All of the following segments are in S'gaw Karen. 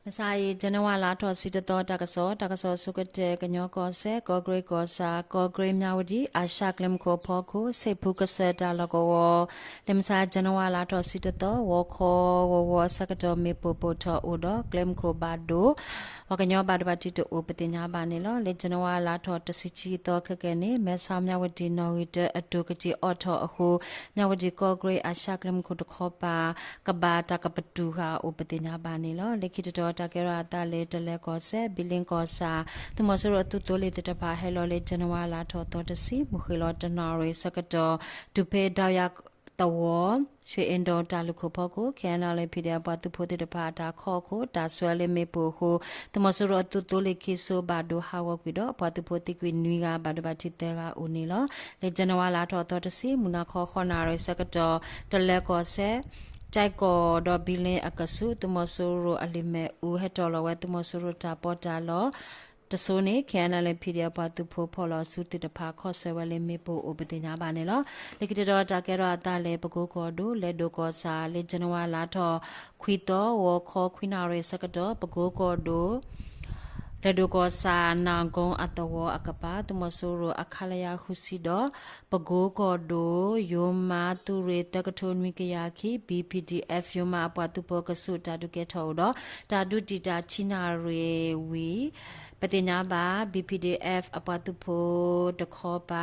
မုၢ်ဆါအံၤ ဇန်နဝါလါထီၣ်တဆံတသီ တၢ်ကစီၣ်, တၢ်ကစီၣ်အဆိကတၢၢ် ကညီကီၢ်စဲၣ် ကီၢ်ကရ့ၣ်ကီၢ်ဆၣ် ကီၢ်ကရ့ၣ်မၠၣ်ဝတံၣ် အၤၡၣ်ကျဲမုၢ်ခိၣ်အဖီခိၣ် ဆ့ၣ်ဖူကစၢၢ်တၢ်လီၢ်ကဝီၤ လၢမုၢ်ဆါ ဇန်နဝါလါထီၣ်တဆံတသီ ဂီၤခီဂီၤဂီၤအဆၢကတီၢ် မ့ၣ်ပိၢ်ပိၢ်ထီၣ်အိၣ်ဒီး ကျဲမုၢ်ခိၣ်ဘၣ်ဒိ ပှၤကညီဘၣ်ဒိဘၣ်ထံးတအိၣ် ပသ့ၣ်ညါဘၣ်န့ၣ်လီၤ. လၢဇန်နဝါလါထီၣ်တဆံခံသီခဲကနံၣ် မဲဆီးမၠၣ်ဝတံၣ် နီၣ်ဂံၢ်တၢ အတိၢ်ကစံၣ်အိးထီၣ်အဃိ မၠၣ်ဝတံၣ် ကီၢ်ကရ့ၣ် အၤၡၣ်ကျဲမုၢ်ခိၣ်တခီပၤ ကဘၣ်တၢ်ကပတုာ်ဃာ်အိၣ် ပသ့ၣ်ညါဘၣ်န့ၣ်လီၤ. လၢခံတတီၤ တၢ်ကဲထီၣ်အသးလၢ တလဲၤကီၢ်စဲၣ် ဘံလ့ကီၢ်ဆၣ် သုးမီၤစိရိၤအသုးသိလ့ၣ်သ့ၣ်တဖၣ် ဟဲလီၤလၢ ဇန်နဝါလါထီၣ်သီတဆံ မုၢ်ဃ့ၢ်လီၤတနၣ်ရံၣ်ဆၢကတီၢ် တူၢ်ဖဲဒၣ်ယၣ်သဝီ ရွှေအင်းတောင် တၢ်လုၢ်ခိၣ်ဖီခိၣ် ခဲအံၤန့ၣ်လၢ ပီၣ်ဒီအံၣ် အပှၤသုးဖိသ့ၣ်တဖၣ် အတၢ်ခီအခိၣ် တၢ်ဆှၢလၢမ့ၣ်ပိၢ်အဃိ သုးမီၤစိရိၤအသုးသိလ့ၣ်ခံစိဘၣ်ဒိဟးဂီၤကွံာ်ဒီး အပှၤသုးဖိသံကွံာ်နွံဂၤ ဘၣ်ဒိဘၣ်ထံးသၢဂၤအိၣ်န့ၣ်လီၤ. လၢ ဇန်နဝါလါထီၣ်သီတဆံ မုၢ်နၤခီဃိးနၣ်ရံၣ်ဆၢကတီၢ် တလဲၤကီၢ်စဲၣ် ကၠဲကီၢ်ဒီးဘံလ့အကဆူး သုးမီၤစိရိၤအလံာ်မဲာ်အူ ဟဲတီၣ်လီၤဝဲ သုးမီၤစိရိၤတၢ်ပီးတၢ်လီ တစိၤန့ၣ် ခဲအံၤန့ၣ်လၢ ပီၣ်ဒီအံၣ် အပှၤသုးဖိဖီၣ်လီၤအစုသ့ၣ်တဖၣ် ခီၣ်ဆၢဝဲလၢမ့ၣ်ပိၢ်အိၣ် ပသ့ၣ်ညါဘၣ်န့ၣ်လီၤ. လၢခံတတီၤ တၢ်ကဲထီၣ်အသးလၢ ပကိကီၢ်ဒိၣ် လဲၤဒိၣ်ကီၢ်ဆၣ် လၢ ဇန်နဝါလါထီၣ်ခွံသီ ဂီၤခီခွံနၣ်ရံၣ်ဆၢကတီၢ် ပကိကီၢ်ဒိၣ် လဲၤဒိၣ်ကီၢ်ဆၣ် နၢ်ကိအသဝီအကပၤ သုးမီၤစိရိၤအ ခလရ ဃုဆံဒီး ပကိကီၢ်ဒိၣ် ယိၤမးသုးရ့ၣ်သၢကထိနွံကယၤခံ ဘံၣ်ပံၣ်ဒံၣ်အဲၣ်ဖ် ယိၤမးအပှၤသုးဖိအကဆူး တၢ်ဒုးကဲထီၣ်အိၣ်ဒီး တၢ်ဒုးတံာ်တာ်ဆံနၣ်ရံၣ်ဝံၤ ပသ့ၣ်ညါဘၣ် ဘံၣ်ပံၣ်ဒံၣ်အဲၣ်ဖ် အပှၤသုးဖိတခီပၤ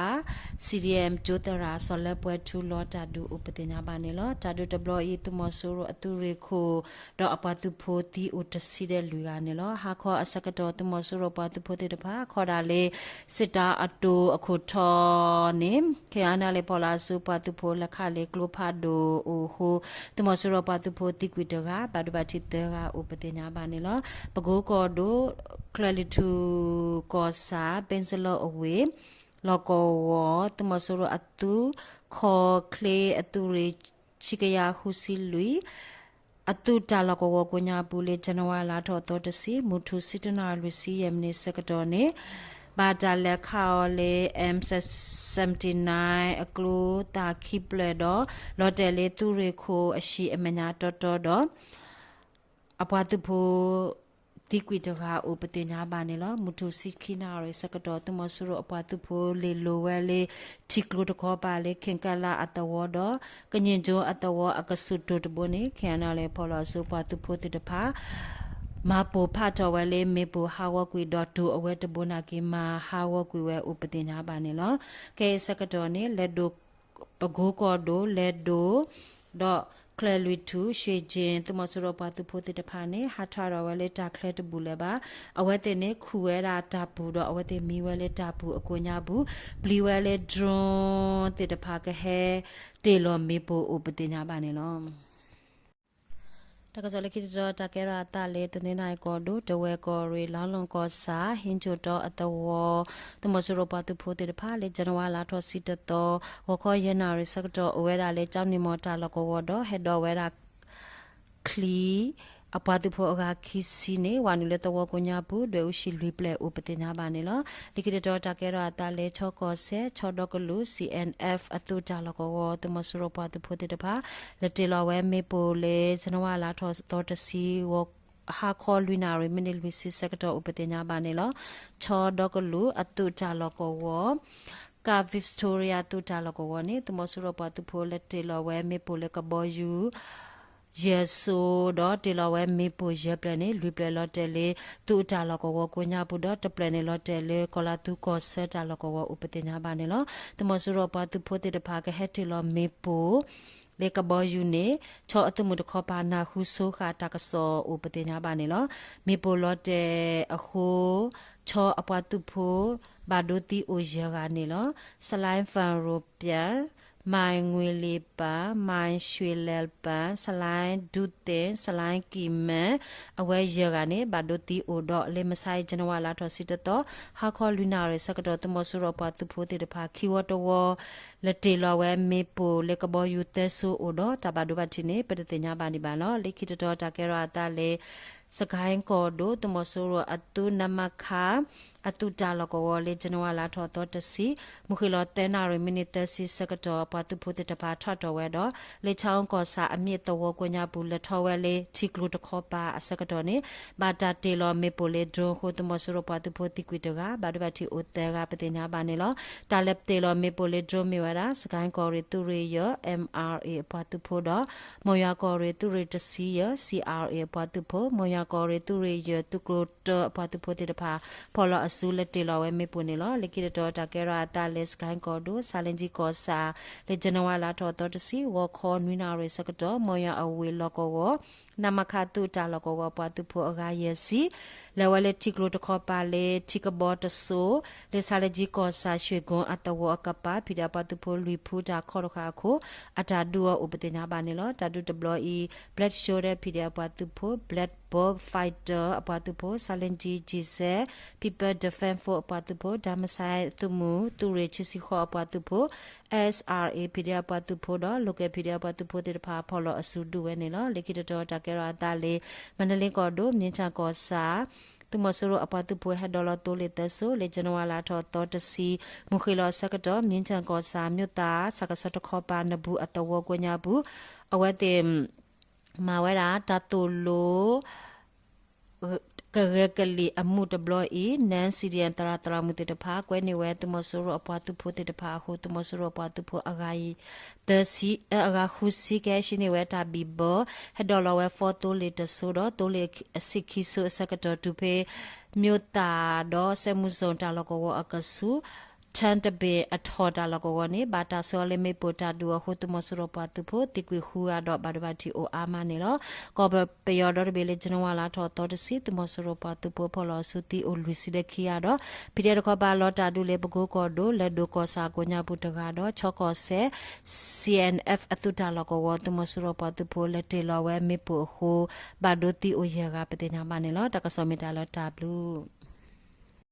စံၣ်ဒံၣ်အဲၣ် ကၠိသရၣ် စီၤလၢပှဲၤထူလီၤတၢ်ဒုးအိၣ် ပသ့ၣ်ညါဘၣ်န့ၣ်လီၤ. တၢ်ဒုးတဘျီအံၤ သုးမီၤစိရိၤအသုးရ့ၣ်ခိၣ် ဒီးအပှၤသုးဖိသံအိၣ်တဆံဒီးလွံၢ်ဂၤန့ၣ်လီၤ. ဟါခီအဆၢကတီၢ် သုးမီၤစိရိၤပှၤသုးဖိသ့ၣ်တဖၣ် ခီဒၣ်လၢ စံးတၢ်အတိၤအခိၣ်ထီန့ၣ် ခဲအံၤန့ၣ်လၢ ဖီၣ်လီၤအစုပှၤသုးဖိ လဲၤခးလၢကျိဖးဒိၣ်အိၣ်အဃိ သုးမီၤစိရိၤပှၤသုးဖိသံကွံာ်တဂၤ ဘၣ်ဒိဘၣ်ထံးသၢဂၤအိၣ် ပသ့ၣ်ညါဘၣ်န့ၣ်လီၤ. ပကိကီၢ်ဒိၣ် ချၢၣ်လွံၢ်ထူၣ်ကီၢ်ဆၣ် ပ့စလီအဝ့ၢ် လီၢ်ကဝီၤ သုးမီၤစိရိၤအသုး ခီၣ်ချ့အသုးရ့ၣ် ဆံကယၤဃုဆံလွံၢ် အသုးတၢ်လီၢ်ကဝီၤကိးညါပူၤ လၢ ဇန်နဝါလါထီၣ်သီတဆံ မုၢ်ထူၣ်ဆံတနၣ်ရံၣ်လွံၢ်ဆံယဲၢ်မံးနံးဆၢကတီၢ်န့ၣ် ဘၣ်တၢ်လဲၤခးအီၤလၢ M seventy-nine အကျိသၣ်ခံဖျၢၣ်ဒီး လီၤတဲာ်လၢသုးရ့ၣ်ခိၣ်အဟံၣ်အမဲာ်ညါတီတီဒီး အပှၤသုးဖိ သံကွံာ်တဂၤအိၣ် ပသ့ၣ်ညါဘၣ်န့ၣ်လီၤ. မုၢ်ထူၣ်ဆံခံနၣ်ရံၣ်ဆၢကတီၢ် သုးမီၤစိရိၤအပှၤသုးဖိ လ့ၢ်လိၤဝဲလၢ ထံကျိတခီပၤလၢ ခ့ၣ်ကဲလးအသဝီဒီး ကညီကၠိအသဝီအကဆူးတိၤတဘိန့ၣ် ခဲအံၤန့ၣ်လၢ ဖီၣ်လီၤအစုပှၤသုးဖိသ့ၣ်တဖၣ် မၤပိၢ်ဖးထီၣ်ဝဲလၢမ့ၣ်ပိၢ်ဟးဂီၤကွံာ်ဒီး တိၤအဝဲတဘိနာ်က့ မၤဟးဂီၤကွံာ်ဝဲအိၣ် ပသ့ၣ်ညါဘၣ်န့ၣ်လီၤ. ခဲအံၤဆၢကတီၢ်န့ၣ် လဲၤဒိၣ် ပကိကီၢ်ဒိၣ် လဲၤဒိၣ် ဒီးချၢၣ်လွံၢ်ထူၣ် ရွှ့ၣ်ကၠ့ၣ် သုးမီၤစိရိၤပှၤသုးဖိသ့ၣ်တဖၣ်န့ၣ် ဟးထီၣ်ဒီးဝဲလၢတၢ်ချၢတဘူၣ်လၢၤဘၣ်. အဝဲသ့ၣ်န့ၣ် ခူၣ်ဝဲဒၣ်တၢ်ပူၤဒီး အဝဲသ့ၣ်မံဝဲလၢတၢ်ပူၤအကိးညါပူၤ ပျံၤဝဲလၢ drone သ့ၣ်တဖၣ်ကဟဲတ့ၢ်လီၤမ့ၣ်ပိၢ်အိၣ် ပသ့ၣ်ညါဘၣ်န့ၣ်လီၤ. တၢ်ကစီၣ်လၢခံတတီၤ တၢ်ကဲထီၣ်အသးလၢ တနီသရံၣ်ကီၢ်ဒိၣ် တဝဲၢ်ကီၢ်ရ့ၣ် လါလီၢ်ကီၢ်ဆၣ် ဟံးကၠိၣ်တီအသဝီ သုးမီၤစိရိၤပှၤသုးဖိသ့ၣ်တဖၣ် လၢ ဇန်နဝါလါထီၣ်ဆံတသီ ဂီၤခီယဲၢ်နၣ်ရံၣ်ဆၢကတီၢ် အိၣ်ဝဲဒၣ်လၢ ကၠီနံၣ်မီၢ်တၢ်လီၢ်ကဝီၤဒီး ဟဲဒိးဝဲဒၣ် ချံ အပှၤသုးဖိအဂၤခံဆံန့ၣ် ဝၤနုာ်လၢသဝီကိးညါပူၤ ဒွဲၣ်အူဟံၣ်လွံၢ်ဖျၢၣ်အိၣ် ပသ့ၣ်ညါဘၣ်န့ၣ်လီၤ. လၢခံတတီၤ တၢ်ကဲထီၣ်အသးလၢ ခၠီကီၢ်စဲၣ် ခၠီဒီကလုာ် C N F အသုးတၢ်လီၢ်ကဝီၤ သုးမီၤစိရိၤပှၤသုးဖိသ့ၣ်တဖၣ် လဲၤတ့ၢ်လီၤဝဲမ့ၣ်ပိၢ်လၢ ဇန်နဝါလါထီၣ်သီတဆံ ဂီၤ ဟါခီလွံၢ်နၣ်ရံၣ် မံးနံးလွံၢ်ဆံဆၢကတီၢ်အိၣ် ပသ့ၣ်ညါဘၣ်န့ၣ်လီၤ. ခၠီဒီကလုာ်အသုးတၢ်လီၢ်ကဝီၤ ကၣ် Victoria သုးတၢ်လီၢ်ကဝီၤန့ၣ် သုးမီၤစိရိၤပှၤသုးဖိ လဲၤတ့ၢ်လီၤဝဲမ့ၣ်ပိၢ်လၢကဘီယူၤ ယဲၢ်စိၤဒီး တ့ၢ်လီၤဝဲမ့ၣ်ပိၢ်ယဲၢ်ဖျၢၣ်န့ၣ် လွံၢ်ဖျၢၣ်လီၤတဲာ်လၢ သုးအတၢ်လီၢ်ကဝီၤကိးညါပူၤဒီး တဖျၢၣ်န့ၣ်လီၤတဲာ်လၢ ကီၤလၤသူကီၢ်ဆၢတၢ်လီၢ်ကဝီၤအိၣ် ပသ့ၣ်ညါဘၣ်န့ၣ်လီၤ. သုးမီၤစိရိၤပှၤသုးဖိသ့ၣ်တဖၣ် ကဟဲတ့ၢ်လီၤမ့ၣ်ပိၢ် လၢကဘီယူၤန့ၣ် ခၠီအသုးမုၢ်တခီပၤ နၢ်ဟူဆိဃာ်တၢ်ကစီၣ်အိၣ် ပသ့ၣ်ညါဘၣ်န့ၣ်လီၤ. မ့ၣ်ပိၢ်လီၤတဲာ်အဃိ ခၠီအပှၤသုးဖိ ဘၣ်ဒိသံအိၣ်ယဲၢ်ဂၤန့ၣ်လီၤ. ဆလိုင်း ဖၣ်ရိၣ်ပျၢၣ်, မၢၣ်ငွေလံပၣ်, မၢၣ်ရွှ့ၣ်လဲၣ်ပၣ်, ဆလိုင်း ဒူသ့ၣ်, ဆလိုင်း ကံၣ်မၢၣ် အဝဲယဲၢ်ဂၤန့ၣ် ဘၣ်ဒိသံအိၣ်ဒီး လၢမုၢ်ဆါအံၤ ဇန်နဝါလါထီၣ်ဆံတသီ ဟါခီလွံၢ်နၣ်ရံၣ်ဆၢကတီၢ် သုးမီၤစိရိၤပှၤသုးဖိသ့ၣ်တဖၣ် ခံဝီတဝီ လဲၤတ့ၢ်လီၤဝဲမ့ၣ်ပိၢ်လၢကဘီယူၤသၢစိၤအိၣ်ဒီး တၢ်ဘၣ်ဒိဘၣ်ထံးန့ၣ် ပတသ့ၣ်ညါဘၣ်ဒံးဘၣ်လီၤ. လၢခံတတီၤ တၢ်ကဲထီၣ်အသးလၢ စကဲၣ်ကီၢ်ဒိၣ် သုးမီၤစိရိၤအသုး နမခ အသုးတၢ်လီၢ်ကဝီၤ လၢ January လါထီၣ်သီတဆံ မုၢ်ဃ့ၢ်လီၤသၢနၣ်ရံၣ် မံးနံးသၢဆံဆၢကတီၢ် အပှၤသုးဖိသ့ၣ်တဖၣ်ထီၣ်တီၢ်ဝဲဒီး လၢ ခၠါအူကီၢ်ဆၣ်အမ့ၢ်သဝီကိးညါပူၤ လဲၤထီၣ်ဝဲလၢထံကျိတခီပၤအဆၢကတီၢ်န့ၣ် ဘၣ်တၢ်တ့ၢ်လီၤမ့ၣ်ပိၢ်လၢ drone အဃိ သုးမီၤစိရိၤပှၤသုးဖိသံကွံာ်တဂၤ ဘၣ်ဒိဘၣ်ထံးအိၣ်သၢဂၤ ပသ့ၣ်ညါဘၣ်န့ၣ်လီၤ. တၢ်လဲၤတ့ၢ်လီၤမ့ၣ်ပိၢ်လၢ drone မ့ၢ်ဝဲဒၣ် စကဲကီၢ်ရ့ၣ်သုးရ့ၣ်ယဲၢ် M R A အပှၤသုးဖိဒီး မီၢ်ယွၤကီၢ်ရ့ၣ်သုးရ့ၣ်တဆံယဲၢ် C R A အပှၤသုးဖိ မီၢ်ယွၤကီၢ်ရ့ၣ်သုးရ့ၣ်ယဲၢ် သုးကျိၤတၢအပှၤသုးဖိသ့ၣ်တဖၣ် ဖီၣ်လီၤအစုလၢတ့ၢ်လီၤဝဲမ့ၣ်ပိၢ်န့ၣ်လီၤ. လၢခံတတီၤတၢ်ကဲထီၣ်အသးလၢ စကဲကီၢ်ဒိၣ် ဆါလ့ကၠံကီၢ်ဆၣ် လၢ January လါထီၣ်သီတဆံ ဂီၤခီနွံနၣ်ရံၣ်ဆၢကတီၢ် မီၢ်ယွၤအဝ့ၢ်လီၢ်ကဝီၤ နမခ သုးတၢ်လီၢ်ကဝီၤအပှၤသုးဖိအဂၤယဲၢ်ဆံ လဲၤဝဲလၢထံကျိတခီပၤလၢထံကဘီတစိၤ လၢဆါလ့ကၠံကီၢ်ဆၣ် ရွှေကုန်း အသဝီအကပၤ PDF အပှၤသုးဖိလွံၢ်ဖုတၢ်ခီတဃာ်အခိၣ် အတၢ်ဒုးအီၤအိၣ်ပသ့ၣ်ညါဘၣ်န့ၣ်လီၤ. တၢ်ဒုးတဘျီအံၤ Black Shoulder PDF အပှၤသုးဖိ Black Bolt Fighter အပှၤသုးဖိ ဆါလ့ကၠံ G Z People Defense Force အပှၤသုးဖိ ဒၣ်မဆဲသုးမုၢ် သုးရ့ၣ်ခံဆံဃိးအပှၤသုးဖိ S R A PDF အပှၤသုးဖိဒီး Local PDF အပှၤသုးဖိသ့ၣ်တဖၣ် ဖီၣ်လီၤအစုဒုးဝဲန့ၣ်လီၤ. လၢခံတတီၤတၢ်ကဲထီၣ်အသးလၢ မၣ်နလ့ကီၢ်ဒိၣ် မြင်းခြံကီၢ်ဆၣ် သုးမီၤစိရိၤအပှၤသုးဖိဟဲဒိးလီၤသိလ့ၣ်သၢစိၤ လၢ January လါထီၣ်သီတဆံ မုၢ်ဃ့ၢ်လီၤဆၢကတီၢ် မြင်းခြံကီၢ်ဆၣ် မြို့သာ ဆၣ်ကဆီတခီပၤ နဘူးအသဝီကိးညါပူၤ အဝဲသ့ၣ် မၤဝဲဒၣ်တၢ်သိၣ်လိ ကဂဲၤကလံၣ်အမူးတဘျီအံၤ နၢ C D N သရၣ်သရၣ်မုၣ်သ့ၣ်တဖၣ် ကွဲးန့ၢ်ဝဲသုးမီၤစိရိၤအပှၤသုးဖိသ့ၣ်တဖၣ်အဃိ သုးမီၤစိရိၤအပှၤသုးဖိအဂၤ သၢဆံ အဂၤဃုဆံ ကဟဲဆှံန့ၢ်ဝဲတၢ်ဘံၣ်ဘၢ ဟဲဒိးလီၤဝဲ four သိလ့ၣ်တစိၤဒီး သိလ့ၣ်အဆံးခံစိၤအဆၢကတီၢ် တုၤဖဲ မြို့သာ ဒီး စဲမူစိၣ် တၢ်လီၢ်ကဝီၤအကဆူး ထၢတဘ့ၣ်အထီၣ်တၢ်လီၢ်ကဝီၤန့ၣ် ဘၣ်တၢ်ဆှၢအီၤလၢမ့ၣ်ပိၢ်တၢ်ဒုးအဃိ သုးမီၤစိရိၤပှၤသုးဖိသံကွံာ်ဃုဂၤဒီး ဘၣ်ဒိဘၣ်ထံးအိၣ်အါမးန့ၣ်လီၤ. ကီၢ်ပယီၤဒီတဘ့ၣ်လၢ January လါထီၣ်သီတဆံ သုးမီၤစိရိၤပှၤသုးဖိဖီၣ်လီၤအစုသံအိၣ်လွံၢ်ဆံလၢခံဂၤဒီး PDF တခီပၤလီၤတၢ်ဒုးလၢပကိကီၢ်ဒိၣ် လၢၢ်ဒိၣ်ကီၢ်ဆၣ်ကိးညါပူၤတဂၤဒီး ခၠီကီၢ်စဲၣ် C N F အသုးတၢ်လီၢ်ကဝီၤ သုးမီၤစိရိၤပှၤသုးဖိလၢတ့ၢ်လီၤဝဲမ့ၣ်ပိၢ်အဃိ ဘၣ်ဒိသံအိၣ်ယဲၢ်ဂၤ ပသ့ၣ်ညါဘၣ်န့ၣ်လီၤ. တၢ်ကစီၣ်မ့ၢ်တၢ်လၢတၢ်ဘျုး